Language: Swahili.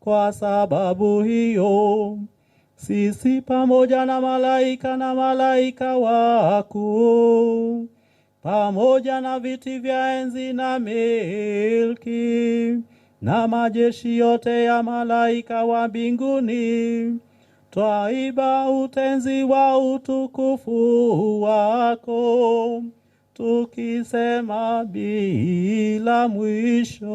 Kwa sababu hiyo sisi pamoja na malaika na malaika wakuu pamoja na viti vya enzi na milki na majeshi yote ya malaika wa mbinguni twaimba utenzi wa utukufu wako tukisema bila mwisho.